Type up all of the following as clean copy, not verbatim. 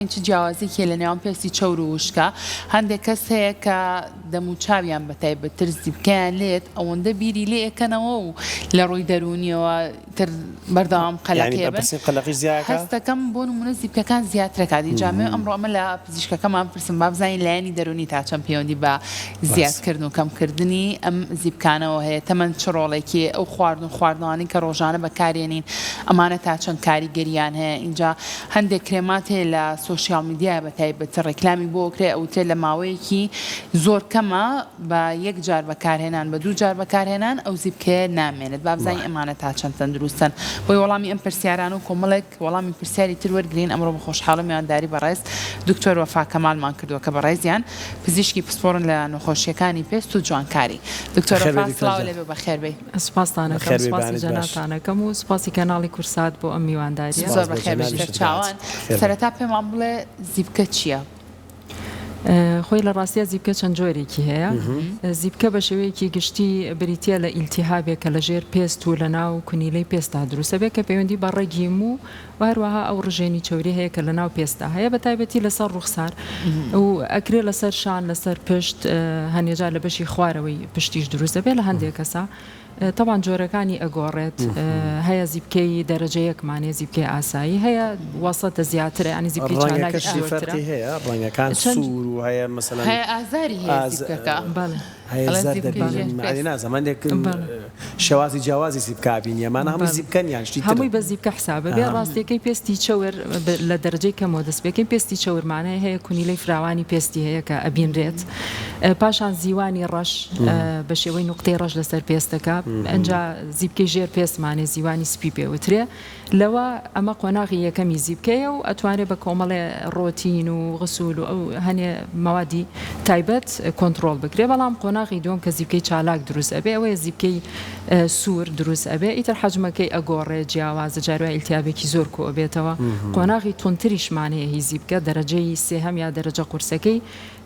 چ جیاوازیەک هەیە لە نێوان پێستی چەور و وشکا؟ هەندێک کەس هەیە کە دەموچاویان بە تایبەتتر زیپکەیان لێت ئەوەندە بیری لێ ئەکەنەوە و لە ڕووی دەروونیەوە تر بەردەوام یانی قەلەقیە بە بن پرسین قەلەقیش زیاکا؟ هەستەکەم بۆ نموونە زیپکەکان زیاترەکات ئینجا ئەمەوێ ئەمڕۆ ئەمە لە پزیشکەکەمان بپرسم با بزانین لایەنی دەروونی تا چەند پەیوەندی بە ڕاست. زیادکردن و کەمکردنی ئەم زیپکانەوە هەیە تەمەن چ ڕۆڵێکی هەیە ئەو خواردن و خواردنەوانەی کە ڕۆژانە بەکارێنین ئەمانە تا چەند کاریگەریان هەیە ئینجا هەندێک کرێمات هەیە لە سۆشیال میدیایە بە تایبەت ڕیکلامی بۆ ئەکرێ ئەوترێ لە ماوەیەکی زۆر کەمە بە یەک جار بەکارهێنان بە دوو جار بەکارهێنان ئەو زیپکەیە نامێنێت با بزانین ئەمانە تا چەند تەندروستن بۆی وەڵامی ئەم پرسیارانە و کۆمەڵێک وەڵامی پرسیاری تر وەرگرین ئەمڕۆ بە خۆشحاڵی میوانداری بەڕێز دکتۆر وەفا کەمالمان کردووە کە بەڕێزیان پزیشکی پسپۆڕن لە نەخۆشیەکانی پێست و جوانکاری دکتۆر بەخێر بێی وەفا دکتۆر سڵاو گیان. لێبێ و بەخێربێی. سوپاستان ئەکەم بەخێر بێی سوپاسی بەیانت باش. جەنابتان ئەکەم و سوپاسی کەناڵی کورسات بۆ ئەم میوانداریە. زۆر سپاس بۆ بەخێر بێی جەنابیشت سەر چاوان. بەخێر بێی. سەرەتا پێمان بڵێ زیپکە چییە؟ خۆی لە ڕاستیا زیپکە چەند جۆرێکی هەیە. زیپکە بە شێوەیەکی گشتی بریتییە لە ئیلتیهابێک کە لە ژێر پێست و لە ناو کونیلەی پێستدا دروست ئەبێت کە پەیوەندی بە ڕەگی موو و هەروەها ئەو ڕژێنی چەوری هەیە کە لە ناو پێستدا هەیە بە تایبەتی لەسەر ڕوخسار و ئەکرێ لەسەر شان لەسەر پشت هەنێجار لە بەشی خوارەوەی پشتیش دروست دەبێت لە هەندێک کەسا تەبان جۆرەکانی ئەگۆڕێت هەیە زیپکەی دەرەجە یەکمان هەیە زیپکەی ئاسایی هەیە وەسەتە زیاترە یانی زیپکەی چالاکیش ڕەنگەکەشی زۆرترە فەرقی هەیە ڕەنگەکان چەند سوور و هەیە مەسەلەن هەیە ئازاری هەیە ئاز زیپکەکە. بەڵێ. هەیە ئەڵێن زەردە زیپکەی بینم ژێر یانی پێست. نازانم هەندێک بەڵێ. شێوازی جیاوازی زیپکە ئەبینی ئەمانە هەمووی بەڵێ. زیپکەن یان شتی ترن؟ هەمووی بە زیپکە حسابە بێ ئەها. ڕاستیەکەی پێستی چەور لە دەرەجەی کەمەوە دەست پێکەین پێستی چەور مانای هەیە کونیلەی فراوانی پێستی هەیە کە ئەبینرێت پاشان زیوانی ڕەش بە شێوەی نوقتەی ڕەش لەسەر پێستەکە ئەنجا زیپکەی ژێر پێستمانێ زیوانی سپی پێ وترێ لەوە ئەمە قۆناغی یەکەمی زیپکەیە و ئەتوانرێ بە کۆمەڵێ ڕۆتین و غسول و ئەو هەنێ مەوادی تایبەت کۆنتڕۆڵ بکرێ بەڵام قۆناغی دووەم کە زیپکەی چالاک دروست ئەبێ ئەوەیە زیپکەی سوور دروست ئەبێ ئیتر حەجمەکەی ئەگۆڕێ جیاوازە جاروای ئیلتیابێکی زۆر کۆ ئەبێتەوە قۆناغی توندتریشمان هەیە هی زیپکە دەرەجەی سێهەم یا دەرەجە قورسەکەی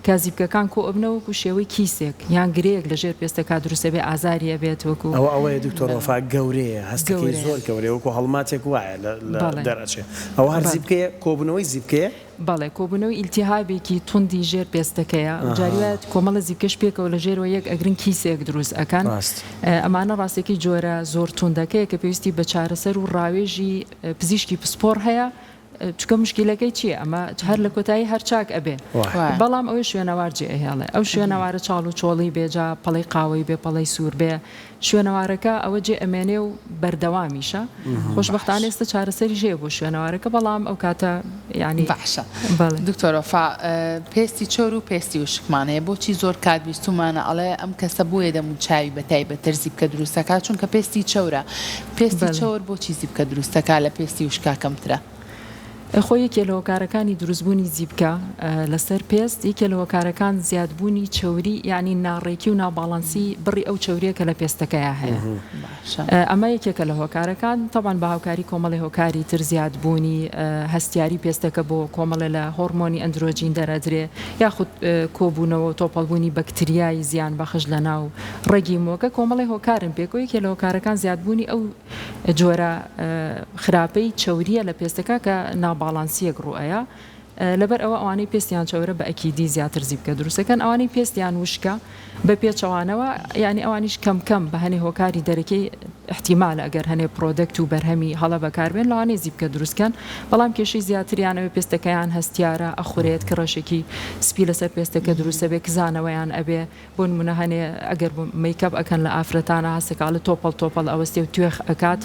کە زیپکەکان کۆ ئەبنەوە وەکو شێوەی کیسێک یان گرێیەک لە ژێر پێستەکا دروست ئەبێ ئازاری ئەبێت وەکو. ئەوە ئەوەیە دکتۆر وەفا گەورەیە هەستەکەی گەورەیە. زۆر گەورەیە وەکو هەڵماتێک وایە لە لە بەڵێ. دەرئەچێ ئەوە هەر بەڵێ. زیپکەیە کۆبونەوەی زیپکەیە؟ بەڵێ کۆبونەوەی ئیلتیهابێکی توندی ژێر پێستەکەیە ئەها. جاری وایە کۆمەڵە زیپکەش پێکەوە لە ژێرەوە یەک ئەگرن کیسێک دروست ئەکەن ڕاست. ئەمانە ڕاستەکەی جۆرە زۆر توندەکەیە کە پێویستی بە چارەسەر و ڕاوێژی پزیشکی پسپۆڕ هەیە چونکە موشکیلەکەی چیە ئەمە هەر لە کۆتایی هەر چاک ئەبێ بەڵام ئەوەی شوێنەوار جێ ئەهێڵێ ئەو شوێنەوارە چاڵ و چۆڵی بێ جا پەڵەی قاوەی بێ پەڵەی سوور بێ شوێنەوارەکە ئەوە جێ ئەمێنێ و بەردەوامیشە خۆشبەختانە ئێستا چارەسەریش هەیە بۆ شوێنەوارەکە بەڵام ئەو کاتە یانی باشە بەڵێ. دکتۆر وەفا پێستی چەور و پێستی وشکمان هەیە بۆچی زۆر کات بیستومانە ئەڵێ ئەم کەسە بۆیە دەم و چاوی بە تایبەتتر زیپکە دروستەکات چونکە پێستی چەورە پێستی بەڵێ. چەور بۆچی زیپکە دروستەکا لە پێستی وشکا کەمترە؟ خۆی یەکێ لە هۆکارەکانی دروستبوونی زیپکە لەسەر پێست یەکێ لە هۆکارەکان زیادبوونی چەوری یانی ناڕێکی و ناباڵانسی بڕی ئەو چەوریە کە لە پێستەکەیا هەیە باشە. ئەمە یەکێکە لە هۆکارەکان تەبعەن بە هاوکاری کۆمەڵێ هۆکاری تر زیادبوونی هەستیاری پێستەکە بۆ کۆمەڵێ لە هۆڕمۆنی ئەندرۆجین دەرئەدرێ یاخود کۆبوونەوە و تۆپەڵبوونی بەکتریای زیانبەخش لەناو ڕەگی مووەکە کۆمەڵێ هۆکارن پێکەوە یەکێ لە هۆکارەکان زیادبوونی ئەو جۆرە خراپەی چەورییە لە پێستەکە کە ناباڵانسییەک ڕووئەیا لەبەر ئەوە ئەوانەی پێستیان چەورە بە ئەکیدی زیاتر زیپکە دروستەکەن ئەوانەی پێستیان وشکە بە پێچەوانەوە یانی ئەوانیش کەم کەم بە هەنێ هۆکاری دەرەکی ئیحتیمالە ئەگەر هەنێ product و بەرهەمی هەڵە بەکاربێن لەوانەیە زیپکە دروستکەن بەڵام کێشەی زیاتریان ئەوێ پێستەکەیان هەستیارە ئەخورێت کڕەشێکی سپی لەسەر پێستەکە دروستەبێ کزانەوەیان ئەبێ بۆ نمونە هەنێ ئەگەر مەیکەپ ئەکەن لە ئافرەتانە هەستەکە ئەڵێ تۆپەڵ تۆپەڵ ئەوەستێ و توێخ ئەکات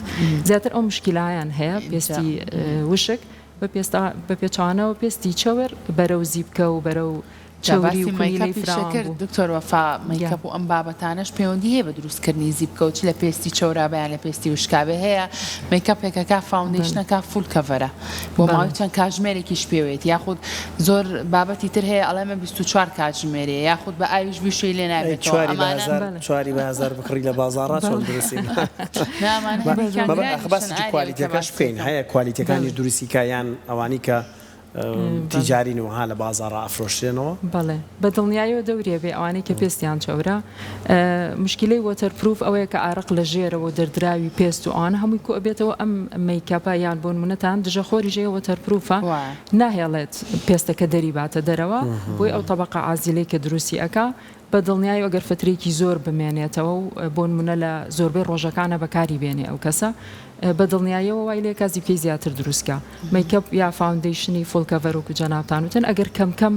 زیاتر ئەو مشکیلایان هەیە پێستی وشک بە پێستا بە پێچەوانەوە پێستی چەور بەرەو زیپکە و بەرەو جا چەوری و باسی کونیلەی مەیکەپیشە فراوان کرد بوو. دکتۆر وەفا گیان. مەیکەپ و ئەم بابەتانەش پەیوەندی هەیە بە دروست کردنی زیپکە و چ لە پێستی چەورا بێ یان لە پێستی وشکا بێ هەیە مەیکەپێکەکە بەڵێ. foundation ەکە full cover ە بۆ بەڵێ. ماوەی چەند کاژمێرێکیش پێوێتی یاخود زۆر بابەتی تر هەیە ئەڵێ مە 24 کاتژمێرێ یاخود بە ئاویش بیشۆی لێ ئەی نابێتەوە چواری بە ئەمانە هەزار بەڵێ. چواری بە هەزار بکڕی لە بازاڕا چۆن بەڵێ. دروستی نا ئەمانە بە هەندێکیان بە ئاخ گرانیشن باسێکی ئاریا quality ەکەش کە بکەین باسی هەیە quality ەکانیش بەڵێ. دروستی کا یان ئەوانی کە. تیجارین و ها لە بازاڕا ئەفرۆشرێنەوە؟ بەڵێ بە دڵنیایەوە دەوری ئەبێ ئەوانەی کە پێستیان چەورە موشکیلەی water proof ئەوەیە کە ئارەق لە ژێرەوە و دەردراوی پێست و ئەوانە هەمووی کۆ ئەبێتەوە ئەم makeup ە یان بۆ نمونەتان دژە خۆریش هەیە water proof ە ناهێڵێت پێستەکە دەری باتە دەرەوە بۆیە ئەو تەبەقە عازیلەی کە دروستی ئەکا بە دڵنیایەوە گەر فترەیەکی زۆر بمێنێتەوە و بۆنمونە لە زۆربەی ڕۆژەکانا بەکاری بێنێ ئەو کەسە بە دڵنیایەوە وای لێکا زیپکەی زیاتر دروست کا. makeup یا foundation ی full cover وەکو جەنابتان وتن ئەگەر کەم کەم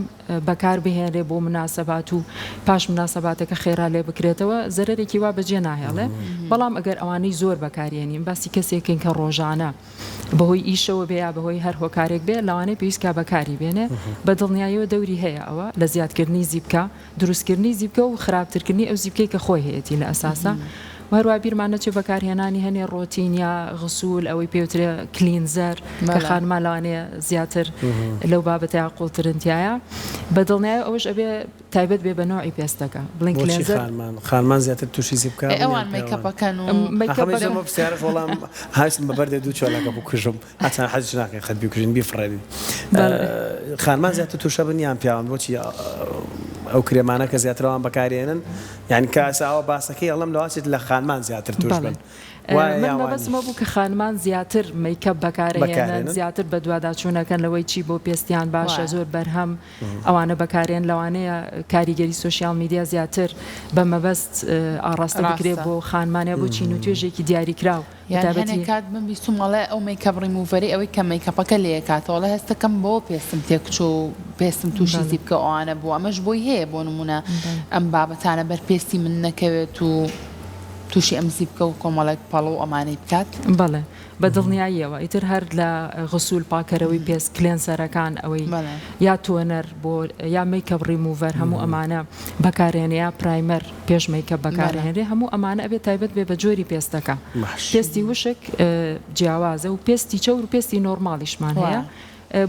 بەکار بهێنرێ بۆ مناسەبات و پاش مناسەباتەکە خێرا لێ بکرێتەوە زەرەرێکی وا بەجێ ناهێڵێ بەڵام ئەگەر ئەوانەی زۆر بەکارێنین باسی کەسێکین کە ڕۆژانە بەهۆی ئیشەوە بێ یا بەهۆی هەر هۆکارێک بێ لەوانەیە پێویست کا بەکاری بێنێ بە دڵنیاییەوە دەوری هەیە ئەوە لە زیادکردنی زیپکە دروستکردنی زیپکە و خراپترکردنی ئەو زیپکەی کە خۆی هەیەتی لە ئەساسا و هەروا بیرمان نەچێ بەکارهێنانی هەنێ ڕۆتین یا غسول ئەوەی پێوترێ cleanser کە خانمان لەوانەیە زیاتر لەو بابەتەیا قوڵترن تیایا بە دڵنیایەوە ئەوەش ئەبێ تایبەت بێ بە نەوعی پێستەکە بڵێن بۆچی cleanser خانمان خانمان زیاتر تووشی زیپکە ئەی بن یان ئەوان پیاوان؟ مەیکەپەکەن و مەیکەپ ئەخە منیش بەکەن. ئەمە پرسیارەش وەڵام هاویستم بە بەردێ دوو چۆلەکە بکوژم هەرچەند حەزیش ناکەین قەت بیکوژین بیفڕێنین بەڵێ. خانمان زیاتر تووشە بن یان پیاوان بۆچی ئەو کرێمانە کە زیاتر ئەوان بەکارێنن یانی کە ئێستا ئەوە باسەکەی ئەڵێم لەوەچێت لە خانمان زیاتر تووش بەڵێ بن وایە من یا وا مەبەستم نییە؟ ئەوە بوو کە خانمان زیاتر مەیکەپ بەکارئەهێنن بەکارێنن زیاتر بەدواداچوونەکەن لەوەی چی بۆ پێستیان باشە وایە. زۆر بەرهەم ئەوانە بەکارێن لەوانەیە کاریگەری social media زیاتر بە مەبەست ئاڕاستە بکرێت ڕاستە. بۆ خانمان یا بۆ چین و توێژێکی دیاریکراو بە یان هەنێ تایبەتی. کات من بیستوم ئەڵێ ئەو makeup remover ەی ئەوەی کە makeup ەکە لێکاتەوە ئەڵێ هەستەکەم بەوە پێستم تێکچوو و پێستم توشی بەڵێ. زیپکە و ئەوانە بووە ئەمەش بۆی هەیە بۆ نمونە بەڵێ. ئەم بابەتانە بەر پێستی من نەکەوێت و توشی ئەم زیپکە و کۆمەڵێک پەڵە و ئەمانەی بکات. بەڵێ بە دڵنیاییەوە ئیتر هەر لە غسول پاکەرەوەی پێست cleanser ەکان ئەوەی یا toner بۆ یا مەیکەپ ڕیموڤەر هەموو ئەمانە بەکارێنێ یا primer پێش مەیکەپ بەکارهێنرێ هەموو ئەمانە ئەبێ تایبەت بێ بە جۆری پێستەکە پێستی وشک جیاوازە و پێستی چەور و پێستی normal یشمان هەیە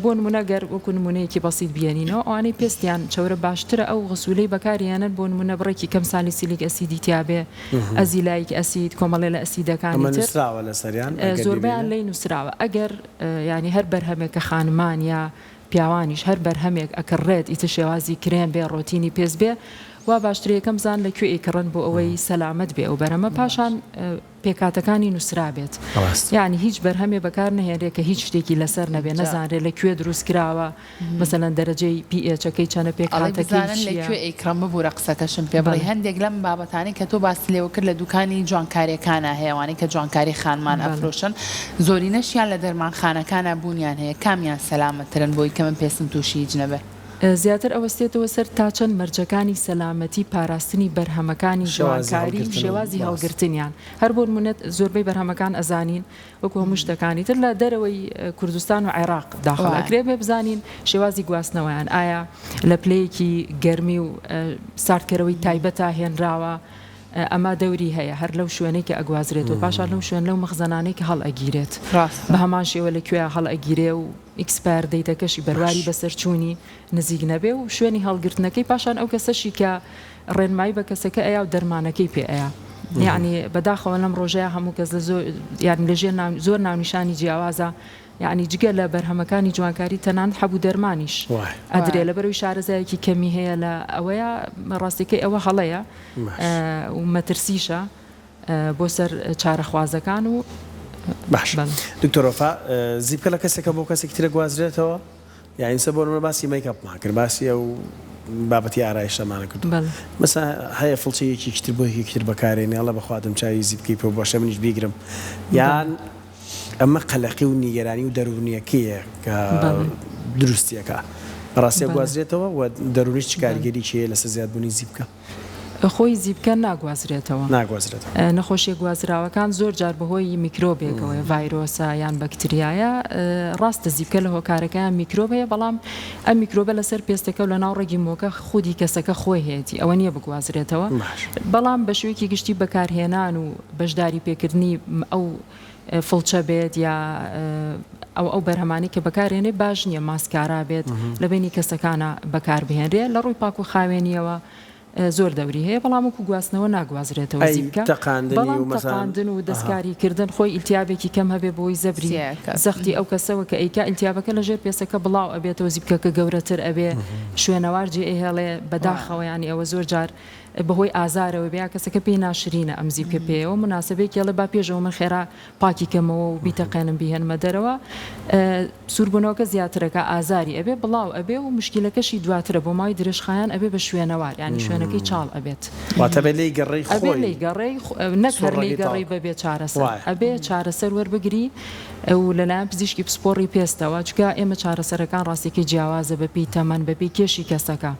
بۆ نمونە گەر وەکو نمونەیەکی بەسیت بیەنینەوە ئەوانەی پێستیان چەورە باشترە ئەو غسولەی بەکاریەنن بۆ نمونە بڕێکی کەم salicylic acid ی تیابێ azelaic acid کۆمەڵێ لە ئەسیدەکانی تر نووسراوە لەسەریان ئەگەر زۆربەیان بیبینن؟ لێی نووسراوە ئەگەر یانی هەر بەرهەمێک کە خانمان یا پیاوانیش هەر بەرهەمێک ئەکڕێت ئیتر شێوازی کرێم بێ ڕۆتینی پێست بێ وا باشترە یەکەم بزان لە کوێ ئەیکڕن بۆ ئەوەی سەلامەت بێ ئەو بەرهەمە پاشان پێکهاتەکانی نووسرابێت ڕاستە. یانی هیچ بەرهەمێ بەکار نەهێنرێ کە هیچ شتێکی لەسەر نەبێ جا. نەزانرێ لە کوێ دروست کراوە مەسەلەن دەرەجەی پی ئێچەکەی چەنە ئەڵێی پێکهاتەکەی بزانن لە چییە. کوێ ئەیکڕم ببورە قسەکەشم پێ بڕی بەڵێ. هەندێک لەم بابەتانەی کە تۆ باست لێوە کرد لە دوکانی جوانکاریەکانا هەیە ئەوانەی کە جوانکاری خانمان بەڵێ. ئەفرۆشن زۆرینەشیان لە دەرمانخانەکانا بوونیان هەیە کامیان سەلامەترن بۆی کە من پێستم توشی هیچ نەبێ؟ زیاتر ئەوەستێتەوە سەر تا چەند مەرجەکانی سەلامەتی پاراستنی بەرهەمەکانی شێوازی جوانکاری و هەڵگرتن و شێوازی ڕاست. هەڵگرتنیان هەر بۆ نمونە زۆربەی بەرهەمەکان ئەزانین وەکو هەموو شتەکانی تر لە دەرەوەی کوردستان و عێراق داخڵ ئەکرێ بێ بزانین شێوازی گواستنەوەیان ئایا لە پلەیەکی گەرمی و ساردکەرەوەی تایبەتا هێنراوە ئەمە دەوری هەیە هەر لەو شوێنەی کە ئەگوازرێتەوە پاشان لەو شوێن لەو مەخزەنانەی کە هەڵئەگیرێت بە هەمان شێوە لە کوێ هەڵئەگیرێ و expire date ەکەشی بەرواری بەسەرچوونی نزیک نەبێ و شوێنی هەڵگرتنەکەی پاشان ئەو کەسەشی کە ڕێنمایی بە کەسەکە ئەیا و دەرمانەکەی پێ ئەیا یەعنی بەداخەوە لەم ڕۆژەیا هەموو کەس لە زۆر یانی لە ژێر ناو زۆر ناونیشانی جیاوازە یەعنی جگە لە بەرهەمەکانی جوانکاری تەنانەت حەب و دەرمانیش ئەدرێ لەبەرەوەی شارەزایەکی کەمی هەیە لە ئەوەیە ڕاستیەکەی ئەوە هەڵەیە و مەترسیشە بۆ سەر چارەخوازەکان و باش دکتۆر وەفا زیپکە لە کەسێکە بۆ کەسێکی ترە گوازرێتەوە یانی ئیستا بۆ نمونە باسی مەیکەپمان کرد باسی ئەو بابەتی ئارایشەمانە کرد مەسا هەیە فڵچە یەکێکی تر بۆ یەکێکی تر بەکارێنێ ئەڵێ بەخوا دەم چاوی زیپکەی پێ باشە منیش بیگرم یان ئەمە قەلەقی و نیگەرانی و دەروونیەکەیە کە دروستیەکە بەڕاستی گوازرێتەوە و دەروونیش چ کاریگەریی هەیە لەسەر زیادبوونی زیپکە؟ خۆی زیپکە ناگوازرێتەوە. ناگوازرێتەوە. نەخۆشیە گوازراوەکان زۆر جار بەهۆی میکرۆبێکەوەیە، ڤایرۆسە یان بەکتریایە، ڕاستە زیپکە لە هۆکارەکەیان میکرۆب هەیە، بەڵام ئەم میکرۆبە لەسەر پێستەکە و لەناو ڕەگی مۆکە خودی کەسەکە خۆی هەیەتی ئەوە نییە بگوازرێتەوە، بەڵام بە شێوەیەکی گشتی بەکارهێنان و بەشداری پێکردنی ئەو فڵچە بێت یا ئەو ئەو بەرهەمانەی کە بەکارێنێ باش نییە ماسکارا بێت لە بینی کەسەکانە بەکاربهێنرێ لە ڕووی پاک و خاوێنیەوە. زۆر دەوری هەیە بەڵام وەکو گواستنەوە ناگوازرێتەوە ئەی زیپکە تەقاندنی بەڵام و مەسەلەن تەقاندن و ئەها. دەستکاری کردن خۆی ئیلتیابێکی کەم هەبێ بۆی زەبری زیایەکات. زەختی ئەو کەسەوە کە ئەیکا ئیلتیابەکە لە ژێر پێستەکە بڵاو ئەبێتەوە زیپکەکە گەورەتر ئەبێ شوێنەوار جێ ئەهێڵێ بەداخەوە یانی ئەوە زۆر جار بەهۆی ئازارەوە بێ یا کەسەکە پێی ناشرینە ئەم زیپکە پێیەوە موناسەبەیەکی ئەڵێ با پێش ئەوە من خێرا پاکی کەمەوە و بیتەقێنم بیهێنمە دەرەوە سووربوونەوەکە زیاترەکە ئازاری ئەبێ بڵاو ئەبێ و مشکیلەکەشی دواترە بۆ ماوەی درێژخایەن ئەبێ بە شوێنەوار یانی شوێنەکەی چاڵ ئەبێت. واتە ئەبێ لێی گەڕێی ئەبێ خۆی لێی گەڕێی نەک هەر لێی سوڕەکەی تاڵ گەڕێی بەبێ چارەسەر وایە. ئەبێ چارەسەر وەربگری و لەلایەن پزیشکی پسپۆڕی پێستەوە چونکە ئێمە چارەسەرەکان ڕاستیەکەی جیاوازە بەپێی تەمەن بەپێی کێشی کەسەکە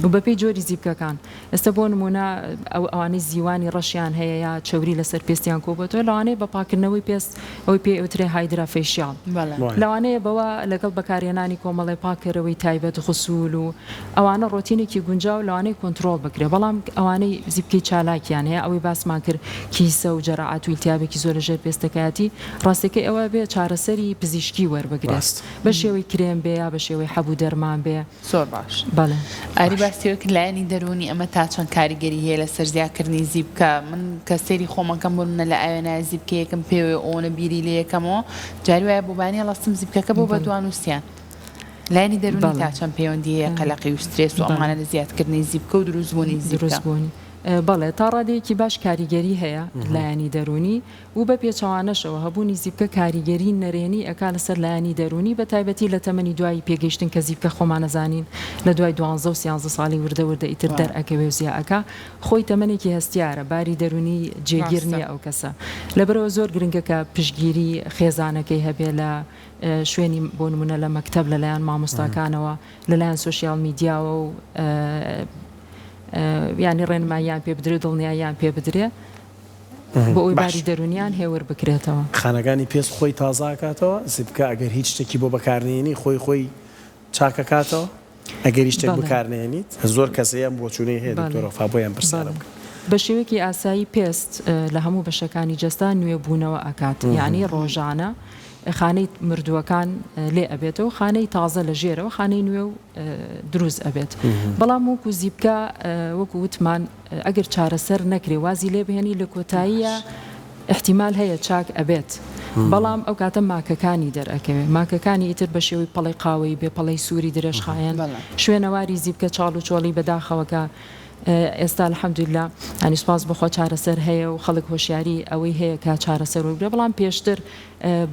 و بەپێی جۆری زیپکەکان ئێستا بۆ نموونە ئەو ئەوانەی زیوانی ڕەشیان هەیە یا چەوری لەسەر پێستیان کۆبۆتەوە لەوانەیە بە پاکردنەوەی پێست ئەوەی پێی ئەوترێ hydra facial لەوانەیە بەوە لەگەڵ بەکارهێنانی کۆمەڵێ پاککەرەوەی تایبەت غسول و ئەوانە ڕۆتینێکی گونجاو لەوانەیە کۆنترۆڵ بکرێ بەڵام ئەوانەی زیپکەی چالاکیان هەیە ئەوەی باسمان کرد کیسە و جەرەعات و ئیلتیابێکی زۆر لەژێر پێستەکەیەتی ڕاستەکەی ئەوە بێ چارەسەری پزیشکی وەربگرێت بە شێوەی کرێم بێ یا بە شێوەی حەب و دەرمان بێ. زۆر باش بەڵێ. ئاری باسی ئەوەی کرد لایەنی دەروونی ئەمە تا چەند کاریگەری هەیە لەسەر زیاکردنی زیپکە من کە سەیری خۆمەکەم بۆ نمونە لە ئاوێنایە زیپکەیەکم پێوەیە ئەوەنە بیری لێ یەکەمەوە جاری وایە بۆ بانی هەڵەستم زیپکەکە بۆ بە بەڵێ. دوان و سیان لایەنی دەروونی بەڵێ. تا چەند پەیوەندی هەیە قەلەقی و سترێس و بەڵێ. ئەمانە لە زیادکردنی زیپکە و دروستبوونی زیپکە؟ دروستبوونی بەڵێ تا ڕادەیەکی باش کاریگەری هەیە لایەنی دەروونی و بە پێچەوانەشەوە هەبوونی زیپکە کاریگەری نەرێنی ئەکا لەسەر لایەنی دەروونی بە تایبەتی لە تەمەنی دوای پێگەیشتن کە زیپکە خۆمان ئەزانین لە دوای دوانزە و سیانزە ساڵی وردە وردە ئیتر دەر ئەکەوێ و زیا ئەکا خۆی تەمەنێکی هەستیارە باری دەروونی جێگیر نیە ئەو کەسە لەبەرئەوە زۆر گرنگە کە پشتگیری خێزانەکەی هەبێ لە شوێنی بۆ نمونە لە مەکتەب لەلایەن مامۆستاکانەوە لەلایەن سۆشیال میدیاوە و یانی ڕێنماییان پێ بدرێ و دڵنیاییان پێ بدرێ. بۆ ئەوەی باش. باری دەروونیان هێور بکرێتەوە. خانەکانی پێست خۆی تازە ئەکاتەوە، زیپکە ئەگەر هیچ شتێکی بۆ بەکارنەیەنی خۆی خۆی چاک ئەکاتەوە ئەگەر هیچ شتێک بەڵێ. بکارنەیەنیت، زۆر کەس هەیە ئەم بۆچوونەی هەیە بەڵێ. دکتۆر وەفا بۆیە ئەم پرسیارەم بەڵێ. کرد. بە شێوەیەکی ئاسایی پێست لە هەموو بەشەکانی جەستە نوێبوونەوە ئەکات یانی ڕۆژانە خانەی مردووەکان لێ ئەبێتەوە خانەی تازە لە ژێرەوە خانەی نوێ و دروست ئەبێت بەڵام وەکو زیپکە وەکو وتمان ئەگەر چارەسەر نەکرێ وازی لێ بهێنی لە کۆتاییە ئیحتیمال هەیە چاک ئەبێت بەڵام ئەو کاتە ماکەکانی دەرئەکەوێ ماکەکانی ئیتر بە شێوەی پەڵەی قاوەیی بێ پەڵەی سووری درێژخایەن شوێنەواری زیپکە چاڵ و چۆڵی بەداخەوە کە ئێستا الحمدللە یانی سوپاس بۆ خوا چارەسەر هەیە و خەڵک هۆشیاری ئەوەی هەیە کە چارەسەر وەربگرێ بەڵام پێشتر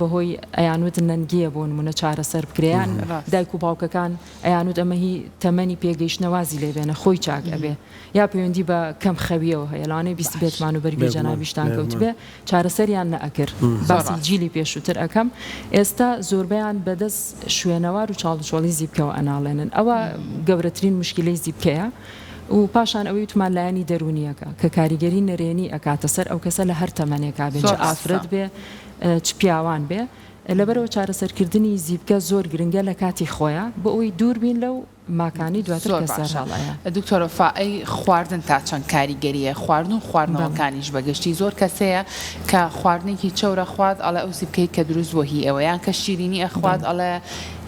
بەهۆی ئەیانوت نەنگیە بۆ نمونە چارەسەر بکرێ یان دایک و باوکەکان ئەیانوت ئەمە هی تەمەنی پێگەیشتنە وازی لێ بێنە خۆی چاک ئەبێ یا پەیوەندی بە کەم خەویەوە هەیە لەوانەیە بیستبێتمان و بەرگوێی بێگومان جەنابیشتان بێگومان. کەوتبێ چارەسەریان نەئەکرد زۆر باسی ڕاست. جیلی پێشووتر ئەکەم ئێستا زۆربەیان بەدەست شوێنەوار و چاڵوچۆڵی زیپکەوە ئەناڵێنن ئەوە گەورەترین موشکیلەی زیپکەیە و پاشان ئەوەی وتمان لایەنی دەروونیەکە کە کاریگەری نەرێنی ئەکاتە سەر ئەو کەسە لە هەر تەمەنێکا بێ چ زۆر ڕاستە. ئافرەت بێ چ پیاوان بێ لەبەرئەوە چارەسەرکردنی زیپکە زۆر گرنگە لە کاتی خۆیا بۆ ئەوەی دوور بین لەو ماکانەی دواتر زۆر کە سەر باشە هەڵەیە. دکتۆر وەفا ئەی خواردن تا چەند کاریگەریە خواردن و بەڵێ. خواردنەوەکانیش بە گشتی زۆر کەس هەیە کە خواردنێکی چەور ئەخوات ئەڵێ ئەو زیپکەی کە دروست بووە هی ئەوە یان کە شیرینی ئەخوات بەڵێ. ئەڵێ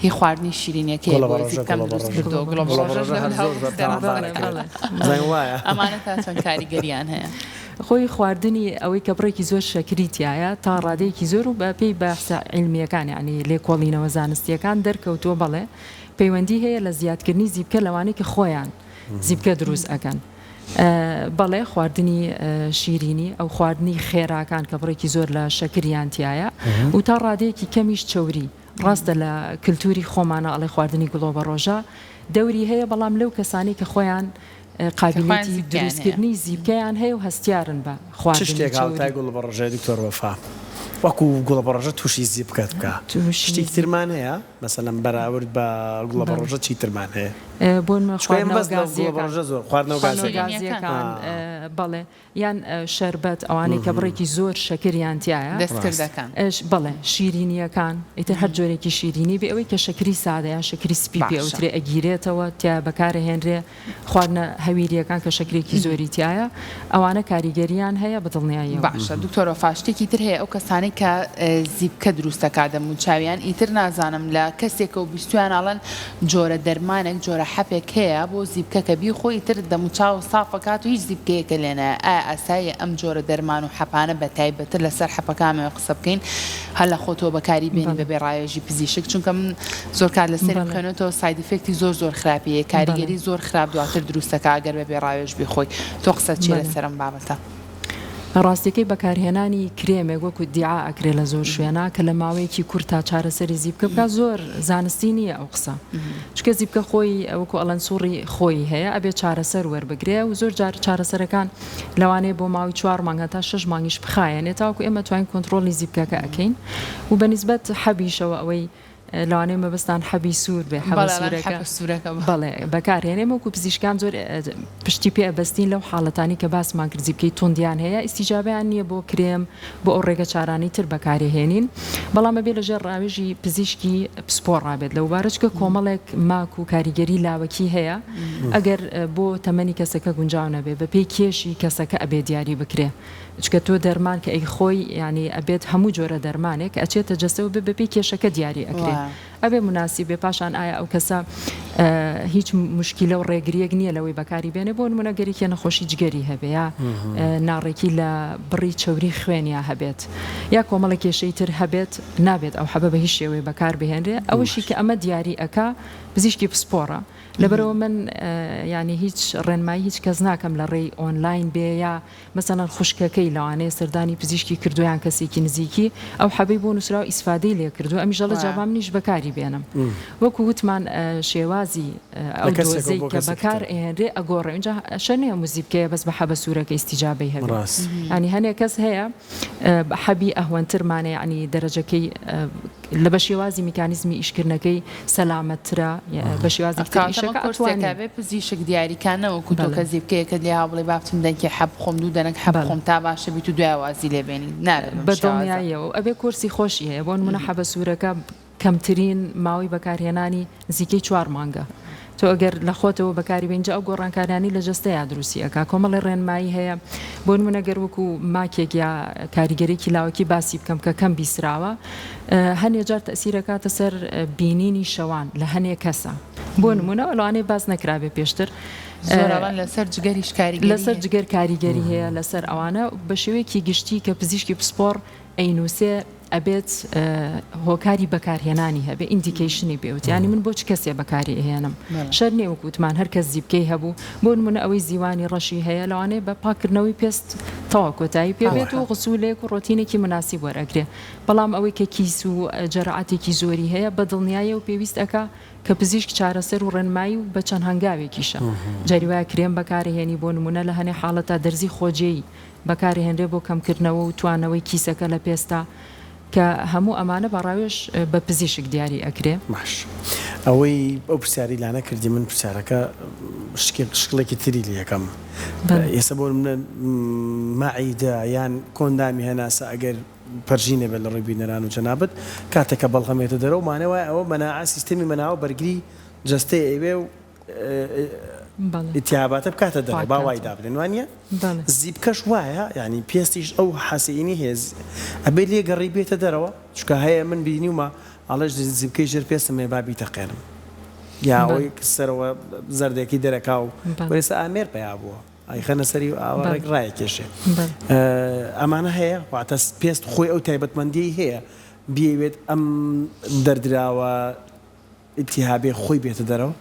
هی خواردنی شیرینیەکەیە گوڵە بۆیە بەڕۆژە زیپکەم گوڵە دروست بەڕۆژە کردووە گوڵە گوڵە گوڵە بەڕۆژەش بەڕۆژە هەر لەولا زۆر زۆر تاوانبار بەڵێ ئەکرێت بەڵێ بزانین وایە. ئەمانە تا چەند کاریگەریان هەیە؟ خۆی خواردنی ئەوەی کە بڕێکی زۆر شەکری تیایە تا ڕادەیەکی زۆر و بە پێی بەحسە عیلمیەکان یانی لێکۆڵینەوە زانستیەکان دەرکەوتووە بەڵێ پەیوەندی هەیە لە زیادکردنی زیپکە لەوانەی کە خۆیان زیپکە دروست ئەکەن بەڵێ خواردنی شیرینی ئەو خواردنی خێراکان کە بڕێکی زۆر لە شەکریان تیایە و تا ڕادەیەکی کەمیش چەوری ڕاستە لە کلتوری خۆمانە ئەڵێ خواردنی گوڵۆبەڕۆژە دەوری هەیە بەڵام لەو کەسانەی کە خۆیان قابیلیەتی دروستکردنی زیپکەیان هەیە و هەستیارن بە چ خواردنی شتێک هاوتای چەوری. گوڵەبەڕۆژەیە دکتۆر وەفا؟ وەکو گوڵەبەڕۆژە توشی زیپکەت بکا توشی شتێکی زیپکە. ترمان هەیە؟ مەسەلەن بەراورد بە بەڵێ. گوڵەبەڕۆژە چی ترمان هەیە؟ بۆ نمونە چونکە ئێمە خواردنەوە بەس لە گازییەکان. گوڵەبەڕۆژە زۆر خواردنەوە خواردنەوە گازییەکان. گازییەکان ئا. بەڵێ یان شەربەت ئەوانەی کە بڕێکی زۆر شەکریان تیایە. دەستکردەکان. بەڵێ شیرینییەکان ئیتر هەر جۆرێکی شیرینی بێ ئەوەی کە شەکری سادە یان شەکری سپی پێ باشە. ئەوترێ ئەگیرێتەوە تیایا بەکارئەهێنرێ خواردنە هەویرییەکان کە شەکرێکی زۆری تیایە ئەوانە کاریگەرییان هەیە بە دڵنیاییەوە. باشە دکتۆر وەفا شتێکی تر هەیە ئەو کەسانەی. کە زیپکە دروست دەکا دەموچاویان ئیتر نازانم لە کەسێکەوە بیستویان ئەڵێن جۆرە دەرمانێک جۆرە حەپێک هەیە بۆ زیپکە کە بیخۆی ئیتر دەموچاو ساف ئەکات و هیچ زیپکەیەکە لێ نایە ئایا ئاساییە ئەم جۆرە دەرمان و حەپانە بە تایبەتر لەسەر حەپەکانەوە قسە بکەین هەر لە خۆتەوە بەکاری بێنی بەڵێ. بەبێ ڕاوێژی پزیشک چونکە من زۆر کات لەسەری بەڵێ. بخوێنێتەوە side effect ی زۆر زۆر خراپی هەیە بەڵێ. کاریگەری زۆر خراپ دواتر دروست دەکا ئەگەر بەبێ ڕاوێژ بیخۆی تۆ قسەت چیە بەڵێ. لەسەر ئەم بابەتە؟ ڕاستیەکەی بەکارهێنانی کرێمێک وەکو دیعا ئەکرێ لە زۆر شوێنا کە لە ماوەیەکی کورتا چارەسەری زیپکە بکات زۆر زانستی نییە ئەو قسە چونکە زیپکە خۆی وەکو ئەڵێن سوڕی خۆی هەیە ئەبێ چارەسەر وەربگرێ و زۆر جار چارەسەرەکان لەوانەیە بۆ ماوەی چوار مانگ هەتا شەش مانگیش بخایەنێ تاوەکو ئێمە توانین کۆنتڕۆڵی زیپکەکە ئەکەین و بە نیسبەت حەبیشەوە ئەوەی لەوانەیە مەبەستان حەبی سوور بێ حەبە بەڵێ ئەڵێن سوورەکە حەبە سوورەکە بە. بەڵێ بەکارهێنێ وەکو پزیشکان زۆر پشتی پێ ئەبەستین لەو حاڵەتانی کە باسمان کرد زیپکەی توندیان هەیە ئیستیجابەیان نییە بۆ کرێم بۆ ئەو ڕێگە چارانەی تر بەکارێهێنین بەڵام ئەبێ لەژێر ڕاوێژی پزیشکی پسپۆڕا بێت لەوبارە چونکە کۆمەڵێک ماک و کاریگەری لاوەکی هەیە ئەگەر بۆ تەمەنی کەسەکە گونجاو نەبێ بەپێی کێشی کەسەکە ئەبێ دیاری بکرێ چونکە تۆ دەرمان کە ئەیخۆی یانی ئەبێت هەموو جۆرە دەرمانێک کە ئەچێتە جەستەوە بێ بەپێی کێشەکە دیاری ئەکرێ ئەبێ موناسیب بێ پاشان ئایا ئەو کەسە هیچ موشکیلە و ڕێگریەک نییە لەوەی بەکاری بێنێ بۆ نمونە گەر یەکێ نەخۆشی جگەری هەبێ یا ناڕێکی لە بڕی چەوری خوێنیا هەبێت یا کۆمەڵێک کێشەی تر هەبێت نابێت ئەو حەبە بە هیچ شێوەیە بەکار بهێنرێ ئەوەشی کە ئەمە دیاری ئەکا پزیشکی پسپۆڕە لەبەرئەوە من یانی هیچ ڕێنمایی هیچ کەس ناکەم لە ڕێی ئۆنلاین بێ یا مەسەلەن خوشکەکەی لەوانەیە سەردانی پزیشکی کردووە یان کەسێکی نزیکی ئەو حەبەی بۆ نووسراوە ئیسفادەی لێ کردووە ئەمیش ئەڵێ جا با منیش بەکاری بێنم وەکو وتمان شێوازی ئەو لە کەسێکەوە دۆزەی بۆ کە کەسێکی بەکار تر. ئەهێنرێ ئەگۆڕێ ئینجا شەرت نییە هەموو زیپکەیە بەس بە حەبە سوورەکە ئیستیجابەی هەبێ ڕاست. یانی هەنێ کەس هەیە حەبی ئەهوەنترمانە یەعنی دەرەجەکەی لە بە شێوازی میکانیزمی ئیشکردنەکەی سەلامەتترە بە شێوازێکی تر کەواتە ئیشەکە ئەمە کۆرسێکە ئەتوانێ. بێ پزیشک دیاری کا نەوەکو تۆ بەڵێ. کە زیپکەیەکت لێ ها بڵێی با بچم دەنکێ حەب بخۆم دوو دەنک حەب بەڵێ. بخۆم تا باشە بیت و دوای وازی لێ بێنی نابێ بەم بە شێوازە. دڵنیاییەوە ئەبێ کۆرسی خۆشی هەیە بۆ نمونە حەبە سوورەکە کەمترین ماوەی بەکارهێنانی نزیکەی چوار مانگە تۆ ئەگەر لە خۆتەوە بەکاری بێنی جا ئەو گۆڕانکاریانەی لە جەستەیا دروستی ئەکا کۆمەڵێ ڕێنمایی هەیە بۆ نمونە گەر وەکو ماکێک یا کاریگەرێکی لاوەکی باسی بکەم کە کەم بیسراوە هەنێ جار تەسیر ئەکاتە سەر بینینی شەوان لە هەنێ کەسە بۆ نمونە لەوانەیە باس نەکرابێ پێشتر زۆر ئەڵێن لەسەر جگەریش کاریگەری لەسەر جگەر کاریگەری هەیە لەسەر ئەوانە بە شێوەیەکی گشتی کە پزیشکی پسپۆڕ ئەینوسێ ئەبێت هۆکاری بەکارهێنانی هەبێ indication ی پێوت یانی من بۆ چ کەسێ بەکاری ئەهێنم شەرت نیە وەک وتمان هەر کەس زیپکەی هەبوو بۆ نمونە ئەوەی زیوانی ڕەشی هەیە لەوانەیە بە پاککردنەوەی پێست تەواو کۆتایی پێ بێت و غسولێک و ڕۆتینێکی مناسیب وەرئەگرێ بەڵام ئەوەی کە کیس و جەرعاتێکی زۆری هەیە بە دڵنیاییەوە پێویست ئەکا کە پزیشک چارەسەر و ڕێنمایی و بە چەند هەنگاوێکیشە جاری وایە کرێم بەکارهێنی بۆ نمونە لە هەنێ حاڵەتا دەرزی خۆجێی بەکارهێنرێ بۆ کەمکردنەوە و توانەوەی کیسەکە لە پێستا کە هەموو ئەمانە بە ڕاوێژ بە پزیشک دیاری ئەکرێ. باش ئەوەی ئەو پرسیارەی لانە کردی من پرسیارەکە شکێک شکڵێکی تری لێ ئەکەم بەڵێ. ئێستا بۆ نمونە مەعیدە یان کۆندامی هەناسە ئەگەر پەرژین نەبێت لە ڕووی بینەران و جەنابت کاتێک کە بەڵغەم یەتە دەرەوە مانای وایە ئەوە مەناعە سیستەمی مەناعە و بەرگری جەستەی ئەیوێ و ئیتیهاباتە بکاتە دەرەوە با وای دابنێن وانیە زیپکەش وایە یانی پێستیش ئەو حەسینی هەیە ئەبێ لێ گەڕی بێتە دەرەوە چونکە هەیە من بینیومە ئەڵێ زیپکەی ژێر پێستم هەیە با بیتەقێنم یا ئەوەی سەرەوە زەردێکی دەرەکا و ئێستا ئامێر پەیا بووە ئەیخەنە سەری و ئاوا ڕێک ڕایەکێشێ ئەمانە هەیە واتە پێست خۆی ئەو تایبەتمەندیی هەیە بیەوێت ئەم دەردراوە ئیلتیهابێ خۆی بێتە دەرەوە؟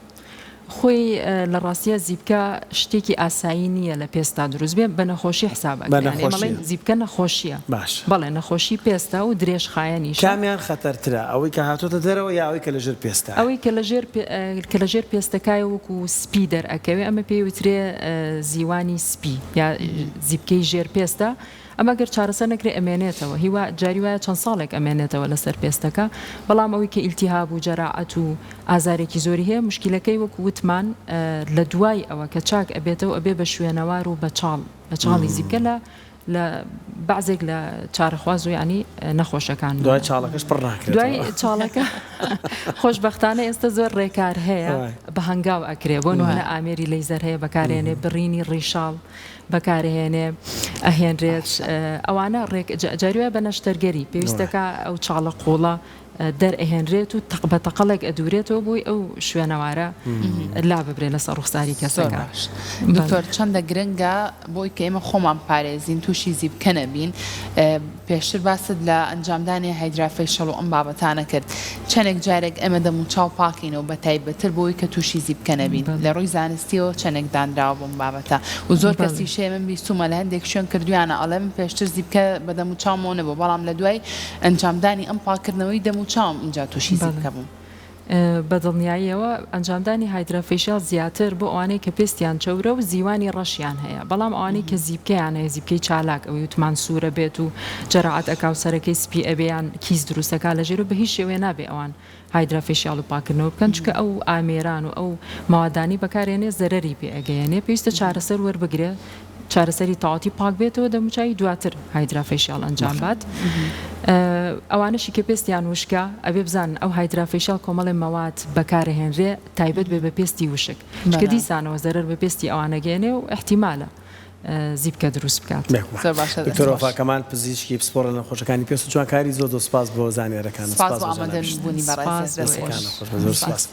خۆی لە ڕاستیا زیپکە شتێکی ئاسایی نییە لە پێستا دروست بێ بە نەخۆشی حساب بە ئەکرێ یانی ئێمە نەخۆشیە. ئەڵێین زیپکە نەخۆشیە باشە. بەڵێ نەخۆشی پێستە و درێژخایەنیشە. کامیان خەتەرترە ئەوەی کە هاتۆتە دەرەوە یا ئەوەی کە لە ژێر پێستایە؟ ئەوەی کە لە ژێر کە لە ژێر پێستەکایە وەکو سپی دەرئەکەوێ ئەمە پێی وترێ زیوانی سپی یا زیپکەی ژێر پێستە ئەمە گەر چارەسەر نەکرێ ئەمێنێتەوە هی وا جاری وایە چەند ساڵێک ئەمێنێتەوە لەسەر پێستەکە بەڵام ئەوەی کە ئیلتیهاب و جەراعەت و ئازارێکی زۆری هەیە موشکیلەکەی وەکو وتمان لە دوای ئەوە کە چاک ئەبێتەوە ئەبێ بە شوێنەوار و بە چاڵ بە چاڵی زیپکە لە. لە بەعزێک لە چارەخواز و یانی نەخۆشەکان دوای چاڵەکەش پڕ ناکرێتەوە. دوای چاڵەکە خۆشبەختانە ئێستا زۆر ڕێکار هەیە بە هەنگاو ئەکرێ بۆ نمونە ئامێری لەیزەر هەیە بەکارێنێ بڕینی ڕیشاڵ بەکارهێنێ ئەهێنرێت ئەوانە ڕێک جاری وایە بە نەشتەرگەری پێویستەکە ئەو چاڵە قوڵە دەرئەهێنرێت و تەق بە تەقەڵێک ئەدورێتەوە بۆی ئەو شوێنەوارە لاببرێ لەسەر ڕوخساری زۆر کەسەکە. باش دکتۆر چەندە گرنگە بۆی کە ئێمە خۆمان پارێزین توشی زیپکە نەبین پێشتر باست لە ئەنجامدانی hydrafacial و ئەم بابەتانە کرد چەنێک جارێک ئێمە دەموچاو پاکەینەوە بە تایبەتتر بۆی کە توشی زیپکە نەبین لە ڕووی زانستیەوە چەنێک دانراوە بۆم بابەتە و زۆر کەسیش هەیە من بیستومە لە هەندێک شوێن کردویانە ئەڵێ من پێشتر زیپکە بە دەموچاومەوە نەبوو بەڵام لە دوای ئەنجامدانی ئەم پاککردنەوەی دەم و چاوم ئینجا توشی زیپکە بووم. بە دڵنیاییەوە ئەنجامدانی hydrafacial زیاتر بۆ ئەوانەی کە پێستیان چەورە و زیوانی ڕەشیان هەیە، بەڵام ئەوانەی کە زیپکەیان هەیە زیپکەی چالاک ئەوەی وتمان سوورە بێت و جەراعەت ئەکا و سەرەکەی سپی ئەبێ یان کیس دروست ئەکا لە ژێرەوە بە هیچ شێوەیە نابێ ئەوان hydrafacial و پاککردنەوە بکەن چونکە ئەو ئامێران و ئەو مەوادانەی بەکارێنێ زەرەری پێ ئەگەیەنێ پێویستە چارەسەر وەربگرێ چارەسەری تەواوەتی پاک بێتەوە دەموچاوی دواتر hydrafacial ئەنجام بات ئەوانەشی کە پێستیان وشکە ئەبێ بزانن ئەو hydrafacial کۆمەڵێ مەواد بەکارهێنرێ تایبەت بێ بە پێستی وشک چونکە دیسانەوە زەرەر بە پێستی ئەوانەگەیەنێ و ئیحتیمالە زیپکە دروست بکات. بێگومان. زۆر باشە دەست دکتۆر خۆش. وەفا کەمال پزیشکی پسپۆڕ لە نەخۆشەکانی پێست و جوانکاری زۆر زۆر سوپاس بۆ زانیارەکانت سپاس سپاس بۆ بۆ جەنابیشت. ئامادەبوونی سپاس بەڕێزت بۆ دەست خۆش. دەستەکانت خۆش بێت زۆر سپاس. سوپاس.